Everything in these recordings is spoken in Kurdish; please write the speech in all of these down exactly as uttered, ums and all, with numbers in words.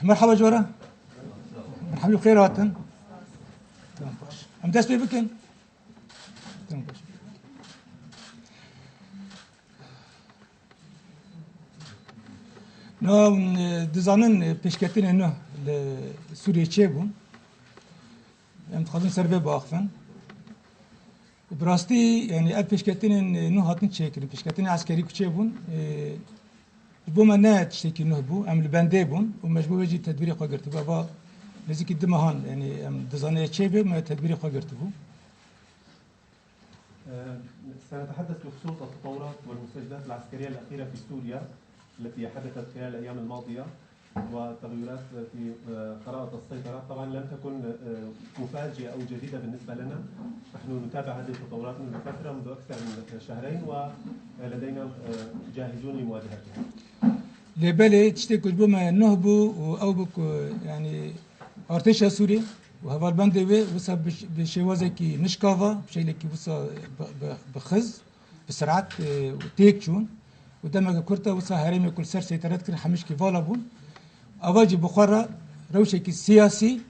Merhaba cora. Merhaba, xêr hatin. Tamam, baş. Em dest pê bikin. Tamam, baş. Na, e, dizanin, e, pêşketinê nû li Sûriyê çêbûn. Em dixwazin ser vê biaxivin. Bi rastî, yanî ev pêşketinên, e, nû hatin çêkirin. Pêşketinên eskerî ku çêbûn, e, ji bo me ne tiştekî nû bû. Em li bendê bûn û me ji bo wê jî tedbîrê xwe girtibû. Eva nêzîkî du mehan, yanî em dizanê çêbe, me tedbîrê xwe girtibû. آه، سنتحدث بخصوص التطورات والمستجدات العسكرية الأخيرة في سوريا التي حدثت خلال الأيام الماضية والتغيرات في، آه، خرائط السيطرة. طبعًا لم تكن، آه، مفاجئة أو جديدة بالنسبة لنا. نحن نتابع هذه التطورات منذ فترة، منذ أكثر من شهرين، ولدينا، آه، جاهزون لمواجهتها. Lê belê tiştê ku ji bo me nuh bû û ew bû ku, yanî, artêşa Sûriyê û hevalbendê wê wisa bi, bi şêwazekî nişkava, bi şeklekî wisa bi, bi, bi xiz, bi sirat, e, têk çûn û demeke kurt de wisa herêmê ku li ser seyteret kirin hemîşkî vala bûn. Ava jî bi xwe re rewşekî siyasî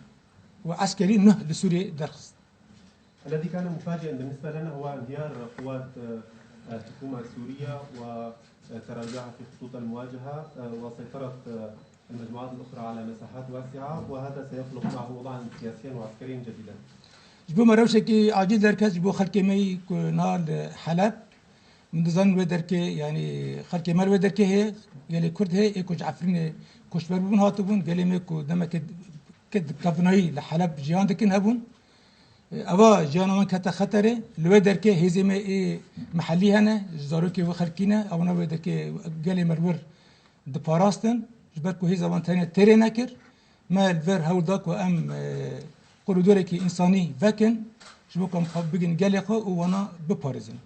û eskerî nuh li Sûriyê derxist. الذي كان مفاجئا بالنسبة لنا هو انهيار قوات، آه، الحكومة السورية وتراجعها في خطوط المواجهة، آه، وسيطرة، آه، المجموعات الأخرى على مساحات واسعة، وهذا سيخلق معه وضعا سياسيا وعسكريا جديدا. Ji bo me rewşekî acîl derket ji bo xelkê me yî ku niha li Heleb, min dizanin wê derkê, yanî xelkê me li wê derkê heye, gelê Kurd heye, ê ku ji Efrînê koçber bûbûn hatibûn, gelê me ku demeke ke di kevnayî li Heleb jiyan dikin hebûn. Eva jiyana wan kete xeterê, li wê derkê hêzê me ê mehellî hene, ji zarokê wê xelkî ne, ewana wê derkê gelê me li wir diparastin, ji ber ku hêza wan tenê têrê nekir, me li vir hewl da ku em, e, korîdorekî însanî vekin, ji bo ku em xwe bigin gelê xwe û wana biparêzin.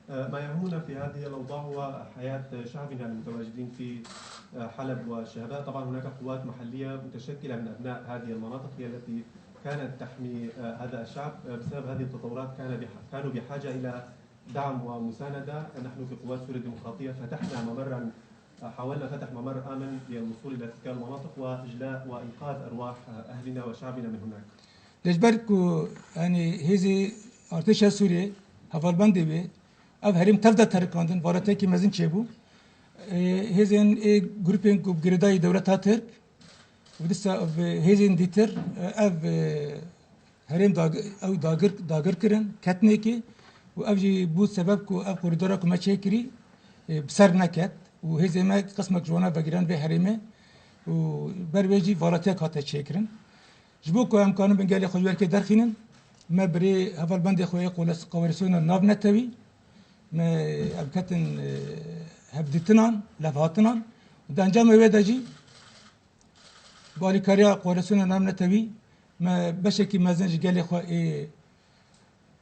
آه، ما يهمنا في هذه الأوضاع هو حياة شعبنا المتواجدين في، آه، حلب والشهباء. طبعًا هناك قوات محلية متشكلة من أبناء هذه المناطق هي التي كانت تحمي، آه، هذا الشعب. آه، بسبب هذه التطورات كان بح-، كانوا بحاجة إلى دعم ومساندة. نحن في قوات سوريا الديمقراطية فتحنا ممرًا، آه، حاولنا فتح ممر آمن للوصول إلى تلك المناطق وإجلاء وإنقاذ أرواح، آه، أهلنا وشعبنا من هناك. Lê ji ber ku, yanî, hêzê artêşa Sûriyê hevalbendê wê, ev herêm tev de terikandin, varatekî mezin çêbû. Ê, hêzên ê grûpên ku bi girêdayî dewleta Tirk û dîsa bi hêzên dîtir, e, ev, e, herêm dag-, ew dagir, dagir kirin, ketinêkê û ev jî bû sebeb ku ev korîdora ku me çêkirî, e, bi ser neket û hêzê me qismek ji wana vegiran vê herêmê û ber wê jî valatiyek hate çêkirin. Ji bo ku em karin bin gelê xwe ji werkê derxînin, me birê hevalbendê xwe yê Qoles-, Koalîsyona Navnetewî, me em ketin, e, hevdîtinan, levhatinan û di encamê wê de jî bi alîkariya Koalîsyona Navnetewî me beşekî mezin ji gelê xwe ê,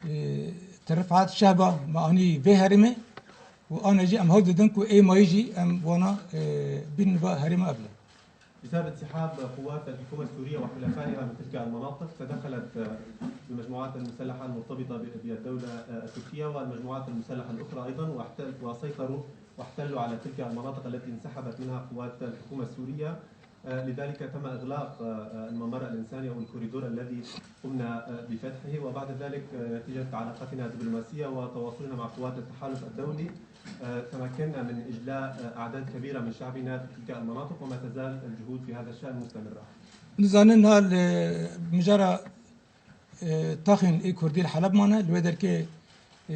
ê, Tirifat Şehba me anî vê herêmê û ane jî em hewl didin ku ê mayî jî em wana, e, bînin va herêma Eble. بسبب انسحاب قوات الحكومة السورية وحلفائها من تلك المناطق، تدخلت، آه، المجموعات المسلحة المرتبطة ب-، بالدولة، آه، التركية والمجموعات المسلحة الأخرى أيضًا، واحتل-، وسيطروا واحتلوا على تلك المناطق التي انسحبت منها قوات الحكومة السورية. آه، لذلك تم إغلاق، آه، آه، الممر الإنساني أو الكوريدور الذي قمنا، آه، بفتحه، وبعد ذلك، آه، نتيجة علاقاتنا الدبلوماسية وتواصلنا مع قوات التحالف الدولي، آه، تمكنا من إجلاء، آه، أعداد كبيرة من شعبنا في تلك المناطق، وما تزال الجهود في هذا الشأن مستمرة. Nizanin niha li mijara, e, taxên ê Kurdî li Heleb mane, li wê derkê, e,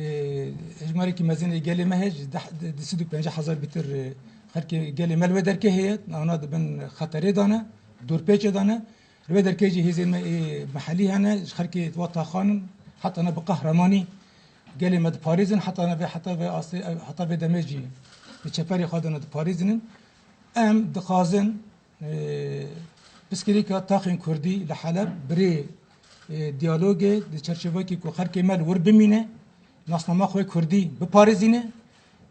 hejmarekî mezin ê gelê me heye, ji deh, di, di sed û pêncî hezar bîtir, e, xelkê gelê me li wê derkê heye, navna di bin xeterê de ne, dorpêçê de ne. Li wê derkê jî hêzên me ê mehellî hene, ji xelkê wa taxan in, heta ne bi qehremanî gelê me diparêzin, heta ne vê, heta vê astê, heta vê demê jî li çeperê xwe de ne diparêzinin. Em dixwazin, e, piskirêka taxên Kurdî li Heleb birê, e, diyalogê di çerçevekî ku xelkê me li wir bimîne, nasnama xwe Kurdî biparêzîne,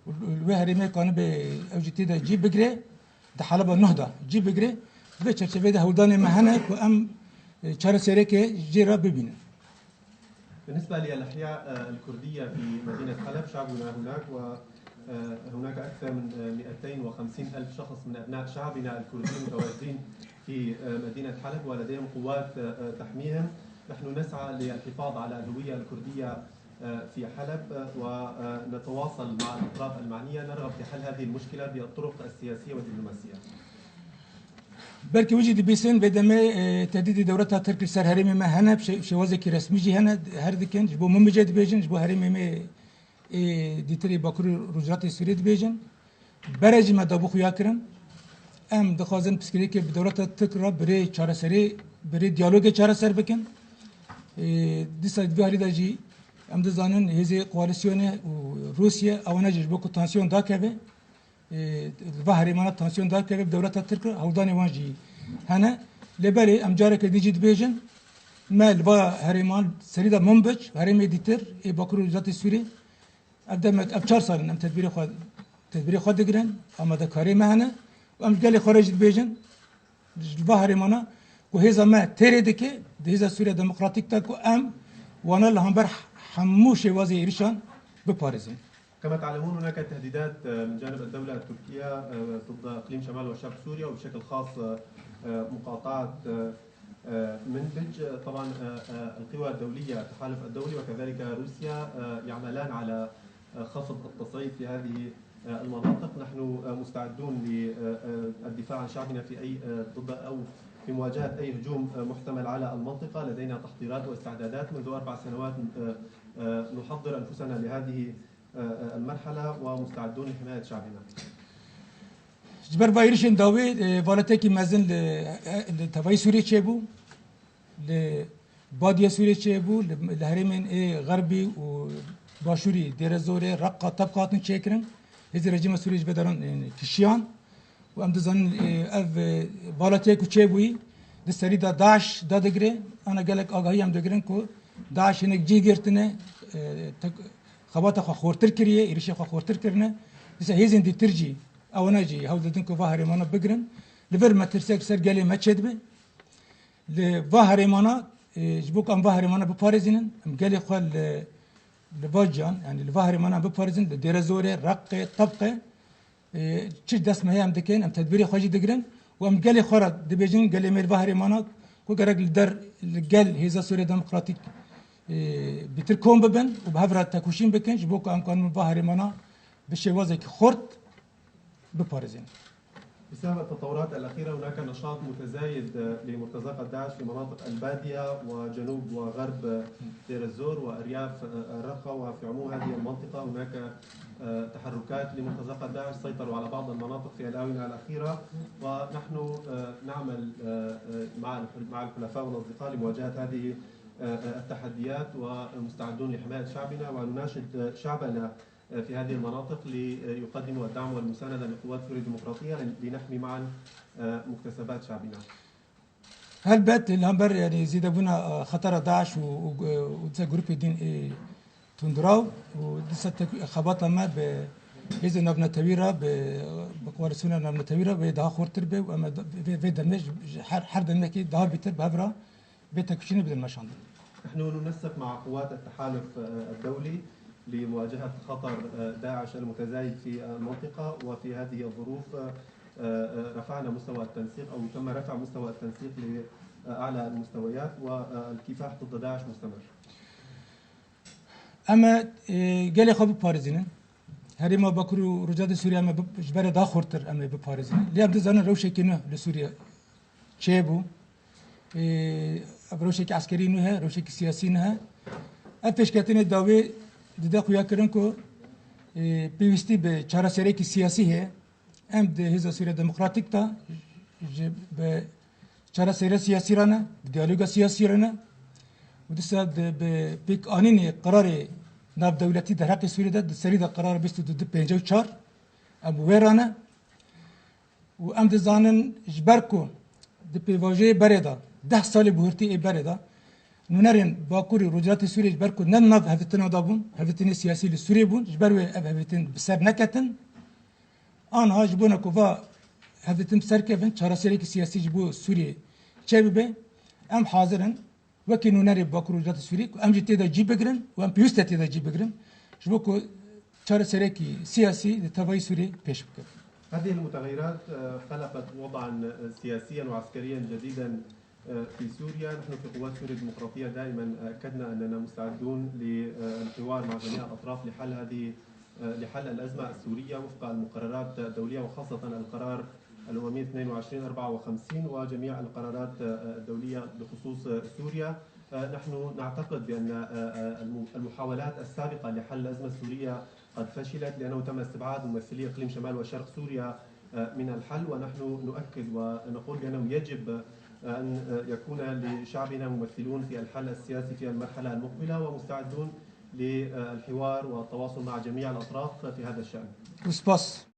li wê herêmê kanibe ew jî tê de cî bigire. Di Heleba nuh de cî bigire. Di vê çerçeveyê de hewldanê me hene ku em, e, çaresereke jê re bibînin. بالنسبة للأحياء، آه، الكردية في مدينة حلب، شعبنا هناك، وهناك أكثر من، آه، مئتين وخمسين ألف شخص من أبناء شعبنا الكردي متواجدين في، آه، مدينة حلب، ولديهم قوات، آه، آه، تحميهم. نحن نسعى للحفاظ على الهوية الكردية، آه، في حلب، آه، ونتواصل مع الأطراف المعنية، نرغب في حل هذه المشكلة بالطرق السياسية والدبلوماسية. Belkî wî jî dibîsin, vê demê, e, tehdîdê dewleta Tirk li ser herêmê me hene, bi şê-, şêwazekî resmî jî hene, her dikin, ji bo min bijê dibêjin, ji bo herêmê me, ê, dîtirê Bakur û Rojhilatê Sûriyê dibêjin. Berê jî me dabû xuya kirin. Em dixwazin pirsgirêkê bi dewleta Tirk re bi rê çareserê, bi rê diyalogê çareser bikin. Ê, dîsa di vî alî de jî em dizanin hêzê koalîsyonê û Rûsye, ewana jî ji bo ku tansiyon dakeve, ê, li va herêmana tansiyon dakeve, bi dewleta Tirk re hewldanê wan jî hene. Lê belê em careke din jî dibêjin, me li va herêman serî de Minbic, herêmê dîtir ê Bakur û Rojhilatê Sûriyê, ev demek, ev çar sal in em tedbîrê xwe, tedbîrê xwe digirin, amadekariyê me hene û em ji gelê xwe re jî dibêjin, ji va herêmana ku hêza me têrê dike, di hêza Sûriya Demokratîk de ku em wana li hember hemû şêwazê êrişan biparêzin. كما تعلمون، هناك تهديدات، آه، من جانب الدولة التركية، آه، ضد إقليم شمال وشرق سوريا، وبشكل خاص، آه، آه، مقاطعة، آه، آه، منبج. آه، طبعًا، آه، آه، القوى الدولية، التحالف الدولي وكذلك روسيا، آه، يعملان على، آه، خفض التصعيد في هذه، آه، المناطق. نحن، آه، مستعدون للدفاع عن شعبنا في أي، آه، ضد أو في مواجهة أي هجوم، آه، محتمل على المنطقة. لدينا تحضيرات واستعدادات منذ أربع سنوات، آه، آه، نحضر أنفسنا لهذه، آه، آه، المرحلة ومستعدون لحماية شعبنا. Ji ber va êrişên dawî, e, valetekî mezin li, e, li tevayî Sûriyê çêbû, li Badiya Sûriyê çêbû, li, li herêmên ê Xerbî û Başûrî, Dêrezorê, Reqqa, Tebqa hatin çêkirin. Hêzên rejîma Sûriyê ji vê deran, e, kişiyan. Û em dizanin, e, ev, e, valetiyê ku çêbûyî, di serî de DAIŞ dadigire, ana gelek agahî em digirin ku DAIŞ hinek cih girtine, e, tek-, xebata xwe xortir kiriye, êrişê xwe xortir kirine. Dîsa hêzên dîtir jî, ewana jî hewl didin ku va herêmana bigirin. Li vir metirsiyek ser gelê me çêdibe. Li va herêmana, e, ji bo ku em va herêmana biparêzînin, em gelê xwe li, li va ciyan, yanî li va herêmana biparêzin, li Dêrezorê, Reqê, Tebqê, e, çi dest me heye em dikin, em tedbîrê xwe jî digirin û em gelê xwe re dibêjin, gelê me li va herêmana ku gerek li der, li gel Hêza Sûriya Demokratîk, e, bîtir kom bibin û bi hev re tekoşîn bikin, ji bo ku em kanin va herêmana bi şêwazekî xurt biparêzin. بسبب التطورات الأخيرة، هناك نشاط متزايد لمرتزقة داعش في مناطق البادية وجنوب وغرب دير الزور وأرياف رقة، وفي عموم هذه المنطقة هناك تحركات لمرتزقة داعش، سيطروا على بعض المناطق في الآونة الأخيرة، ونحن نعمل مع الحل-، مع الحلفاء والأصدقاء لمواجهة هذه التحديات، ومستعدون لحماية شعبنا، ونناشد شعبنا في هذه المناطق ليقدموا الدعم والمساندة لقوات سوريا الديمقراطية لنحمي معا مكتسبات شعبنا. Helbet li hember, yanî, zêdebûna, e, xetera DAIŞ û, û, û dîsa grûpê din ê tundiraw û dîsa tek-, xebata me bi hêzên navnetewî re, bi, bi koalîsyona navnetewî re wê daha xurtir be û em ê vê, vê demê ji, ji her, her demekî daha bîtir bi hev re vê tekoşînê bidin meşandin. نحن ننسق مع قوات التحالف، آه، الدولي لمواجهة خطر، آه، داعش المتزايد في المنطقة، وفي هذه الظروف، آه، آه، رفعنا مستوى التنسيق، أو تم رفع مستوى التنسيق لأعلى المستويات، والكفاح ضد داعش مستمر. Em ê, e, gelê xwe biparêzînin. Herêma Bakur û Rojhilatê Sûriyê em ê bi-, ji berê daha xurtir em ê biparêzînin. Lê em dizanin rewşekî nû li Sûriyê çêbû. Ê, ev rewşekî eskerî nû he, rewşekî siyasî nû he. Ev pêşketinê dawê dide xuya kirin ku, ê, pêwîstî bi çareseriyekî siyasî heye. Em di Hêza Sûriya Demokratîk de ji bi çareserî siyasî re ne, bi diyaloga siyasî re ne. Û dîsa di, bi pêkanînê qirarê navdewletî derheqê Sûriyê de di serî de qirara bîst û du pêncî û çar, em wê re ne. Û em dizanin ji ber ku di pêvajoyê berê de, deh salê buhurtî ê berê de, nûnerên Bakurê û Rojhilatê Sûriyê ji ber ku ne nav hevdîtina de bûn, hevdîtinê siyasî li Sûriyê bûn, ji ber wê ev hevdîtin bi ser neketin. Anha ji bona ku va hevdîtin bi ser kevin, çareserekî siyasî ji bo Sûriyê çêbibe, em hazir in wekî nûnerê Bakur û Rojhilatê Sûrî ku em jî tê de cî bigirin û em pêwîst e tê de cî bigirin, ji bo ku çareserekî siyasî li tevayî Sûrî pêş bikevin. هذه المتغيرات آه، خلقت وضعا سياسيا وعسكريا جديدا آه، في سوريا. نحن في قوات سوريا الديمقراطية دائما أكدنا أننا مستعدون للحوار مع جميع الأطراف لحل هذه آه، لحل الأزمة السورية وفق المقررات الدولية، وخاصة القرار الأممي اثنين وعشرين أربعة وخمسين وجميع القرارات آه، الدولية بخصوص آه، سوريا. آه، نحن نعتقد بأن آه، آه، الم- المحاولات السابقة لحل الأزمة السورية قد فشلت، لأنه تم استبعاد ممثلي إقليم شمال وشرق سوريا آه، من الحل، ونحن نؤكد ونقول بأنه يجب أن يكون لشعبنا ممثلون في الحل السياسي في المرحلة المقبلة، ومستعدون للحوار والتواصل مع جميع الأطراف في هذا الشأن. Spas.